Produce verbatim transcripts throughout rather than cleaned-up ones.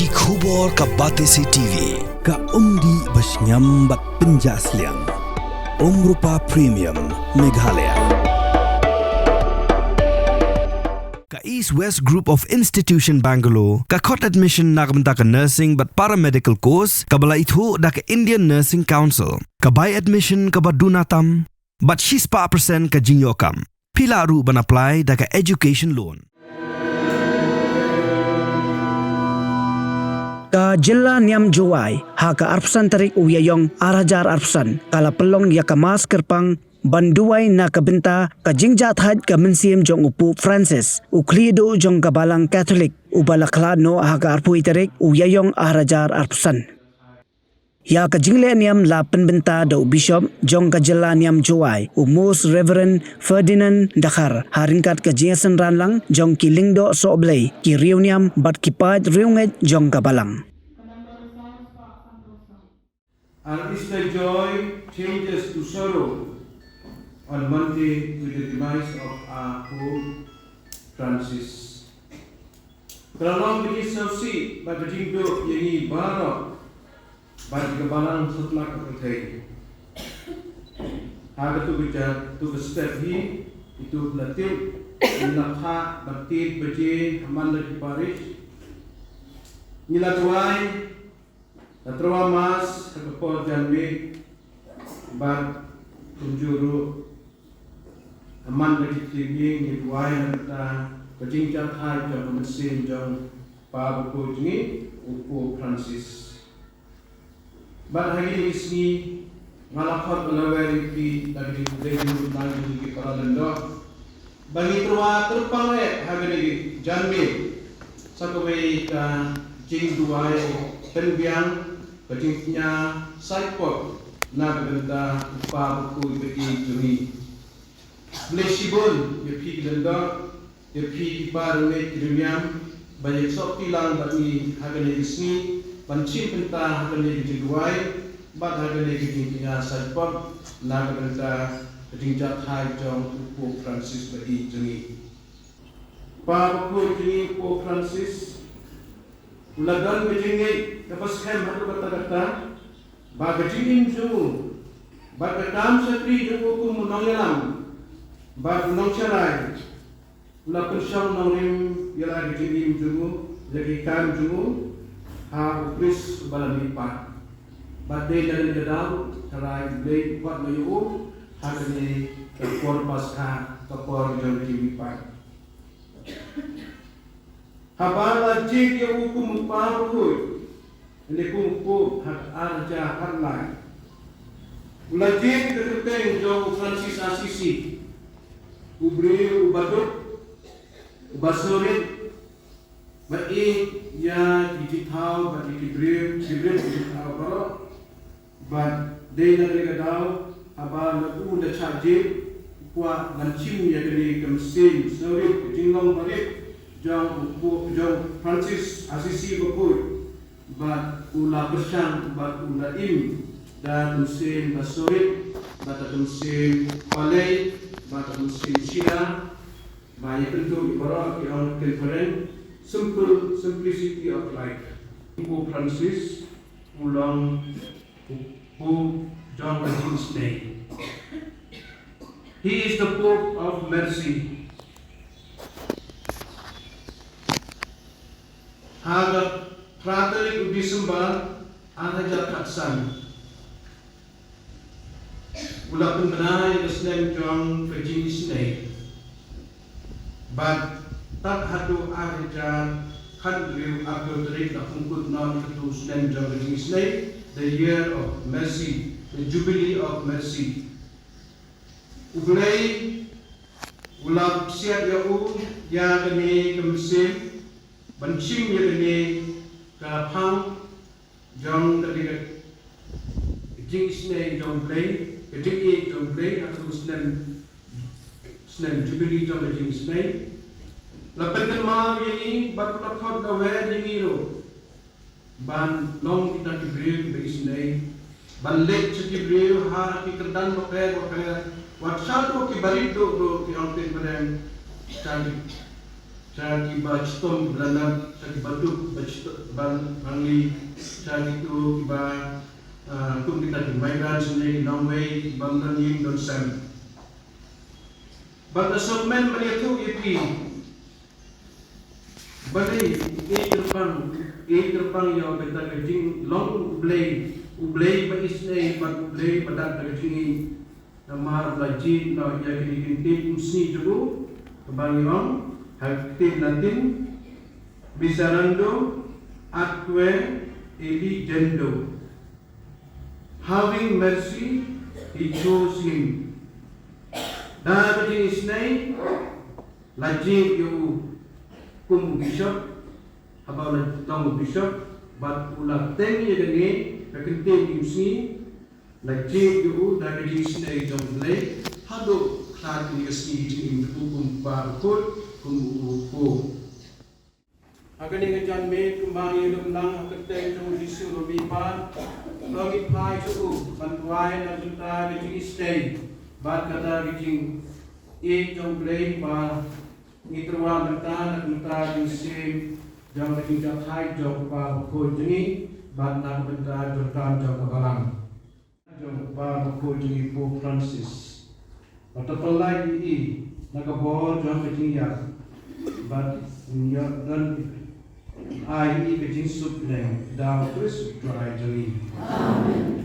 Ki khubor ka Batesi T V, ka umdih ba shngiam bad pynjah sliang. Umrupa Premium, Meghalaya. Ka East West Group of Institution Bangalore, ka khot admission na ka bynta ka nursing bad paramedical course, kaba la ithuh da ka Indian Nursing Council, ka bai admission kaba duna tam, bad shispah percent ka jingïoh kam. Phi lah ruh ban apply da ka education loan. Ka Jylla Niam Jowai, ha ka arphew san tarik u Ïaïong ar hajar arphew san, ka la pynlong ïa ka mass kyrpang ban duwai na ka bynta ka jingjahthait ka mynsiem jong u Pope Francis, u khlieh duh jong ka Balang Katholik, uba la khlad noh ha ka arphew wei tarik u Ïaïong ar hajar arphew san. Ïa ka jingleh niam la pynbynta da u Bishop jong ka Jylla Niam Jowai, u Most Reverend Ferdinand Dkhar, ha ryngkat ka jingïasynran lang jong ki lyngdoh sohblei, ki riewniam bad ki paid riewngeit jong ka Balang. Our Easter joy changes to sorrow on Monday with the demise of our Pope Francis. Ka la long ka jingsngewsih bad ka jingduh ïa ngi baroh bad ïa ka Balang satlak ka pyrthei. Ha katu ka jaka, katu ka step hi, kito ki la tip, ngi la phah bad tied baje ha man la ki parish. Ngi la duwai, la tyrwa mass ha ka por janmiet, bad kumjuh ruh ha man la ki tyrnging ngi duwai na ka bynta ka jingjahthait jong ka mynsiem jong Pa bakhuid jong ngi u Pope Francis. Bad ha kine ki sngi nga la khot ban wer ïa phi da ka jingkhublei jong ngi ki para lyngdoh ba ngi tyrwa kyrpang eh ha kane ka janmiet sa kawei ka jingduwai pynbiang, ka jingkñia saitpop na ka bynta u Pa bakhuid ba ïeit jong ngi. Khublei shibun ïa phi ki lyngdoh, ïa phi ki para riewniam, ba ïasoh kti lang bad ngi ha kane ka sngi ban shim bynta ha kane ka jingduwai bad ha kane ka jingkñia saitpop na ka bynta ka jingjahthait jong u Pope Francis ba ïeit jong ngi. Pa bakhuid jong ngi u Pope Francis u la don ka jingngeit kaba skhem haduh katta katta ba ka jingim jong u bad ka kam shakri jong u kum u nongïalam bad u nongsharai u la pynshong nongrim ïa la ka jingim jong u, ïa ki kam jong u ha u Khrist uba la mihpat. Bad dei na kane ka daw, tharai U Blei u khot noh ïa u ha kane ka por Paskha, ka por jong ka jingmihpat. Haba la jied ïa u kum u Pa bakhuid, ne kum u Pope ha ka ar hajar khatlai, u la jied da ka kyrteng jong u Francis Assisi, u briew uba duk, uba surit, ba ïeit ïa ki jingthaw bad ïa ki briew, ki briew ki jingthaw baroh. Bad dei na kane ka daw, haba la u la shah jied, u kwah ban shim ïa kane ka mynsiem sngewrit, ka jinglong barit jong u Pope, jong Francis Assisi bakhuid. Bad u la pyrshang bad u la im da ka mynsiem ba surit, bad da ka mynsiem balei, bad da ka mynsiem shida, ba ïa kyntu ïa baroh ki ong ken kren, simple, simplicity of life. Pope Francis u long u Pope jong ka jingisynei. He is the Pope of Mercy. Ha ka phra tarik u December ar hajar khatsan, u la pynbna ïa ka snem jong ka jingisynei. Bad tad haduh ar hajar khathynriew arphew tarik la pynkut noh ïa katu snem jong ka jingisynei, the year of mercy, the jubilee of mercy. U Blei u la pynsiat ïa u ïa kane ka mynsiem ban shim ïa kane ka phang jong kane ka jingisynei jong U Blei, ka jingïeit jong U Blei, ha ka snem, snem jubilee jong ka jingisynei. La pynkynmaw ïa ngi bad la khot da wer ïa ngi ruh ban long kita ki briew kiba isynei, ban leit sha ki briew ha ki kyrdan bapher bapher, wat sha to ki barit duh ruh, ki ong pen ba dang sha ki sha kiba chitom kiba la nat, sha kiba duk kiba chitom kiba rangli, sha kito kiba, ah, kum kita ki migrants ne ki nongwei kiba ym don ïing don sem. Bad nga sngewkmen ban ïathuh ïa phi. Balei, eh, kyrpang, eh, kyrpang ïa u bad ka jinglong U Blei, U Blei ba isynei bad U Blei ba da ka jingïeit. Namar ba la jied noh ïa kine ki ktien umsngi jong u, kaba ngi ong ha ka ktien Latin, Miserando atque eligendo. Having mercy, he chose him. Da ka jingisynei, la jied ïa u kum u bishop, haba u la long u bishop, bad u la teng ïa kane ka ktien umsngi, la jied ïa u da ka jingisynei jong U Blei, haduh khlad kine ki sngi jingim jong u kum u kpa bakhuid, kum u kpa. Ha kane ka janmiet kumba ngi ïalum lang ha ka kyrteng jong U Jisu U Mihpat, to ngi phai sha u ban duwai na ka bynta ka jingisynei bad kata ka jingïeit jong U Blei ba ngi tyrwa mynta na ka bynta ka jingshem jong ka jingjahthait jong u Kpa Bakhuid jong ngi bad na ka bynta jong ka kam jong ka Balang. Jong u Kpa Bakhuid jong ngi Pope Francis. Bad to pynlait ïa i na ka bor jong ka jingïap bad ïoh don ai ïa i ka jingsuk bneng da U Khrist U Trai jong ngi. Amen.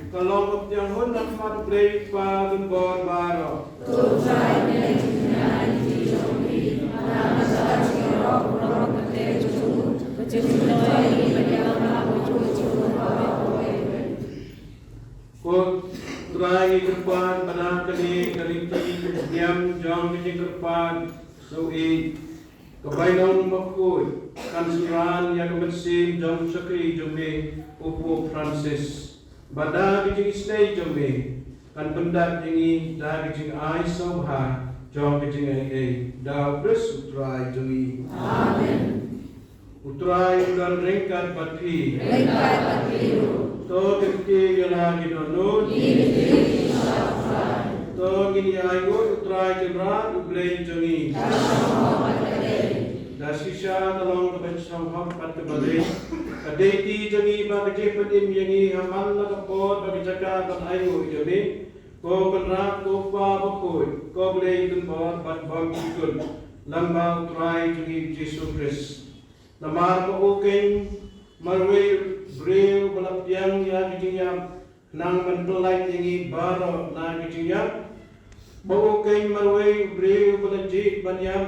Ka long ka pdiang hun na khmat U Blei Kpa Donbor baroh. Ko Trai, ngi kyrpad ba na kane ka lynti ka pdiang jong ka jingkyrpad sngewbha, ka bainong bakhuid kan synran ïa ka mynsiem jong u shakri jong me u Pope Francis. Bad da ka jingisynei jong me kan pyndap ïa ngi da ka jingai sngewbha jong ka jingaiei, da U Khrist U Trai jong ngi. Amen. U Trai un don ryngkat bad phi. Ryngkat bad phi ruh. To ngin ïa la ki dohnud. Ngin ïa la ki dohnud. To ngin ïa ainguh ïa U Trai Kynrad U Blei jong ngi. Da shisha ka long kaba shong hok bad kaba dei, ka dei ti jong ngi ba ka jingpynim ïa ngi ha man la ka por bad ka jaka ban ainguh ïa me, ko Kynrad, ko Kpa Bakhuid, ko Blei Donbor bad Bymjukut, lem bad U Trai jong ngi Jisu Khrist. Namar ba u keiñ Marwei briew ba la pdiang ïa ka jingïap, khnang ban pyllait ïa ngi baroh na ka jingïap. Bad u keiñ marwei briew ba la jied ban ïap,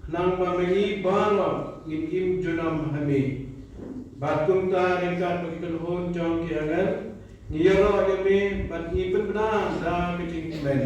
khnang ba ma ngi baroh ngin im junom ha me. Bad kumta ryngkat bad ki kynhun jong ki angel, ngi ïaroh ïa me bad ngi pynbna da ka jingkmen.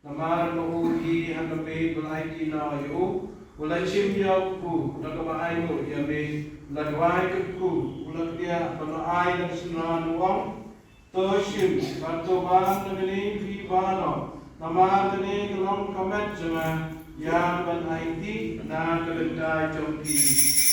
Namar ba u hi ha ka miet ba la aiti noh ïa u, u la shim ïa u kpu, u la kaba ainguh ïa me, u la duwai ka kpu, u la kdiah bad u la ai da ka synran, u ong, to shim bad to bam na kane phi baroh, namar kane ka long ka met jong nga, ïa ban aiti na ka bynta jong phi.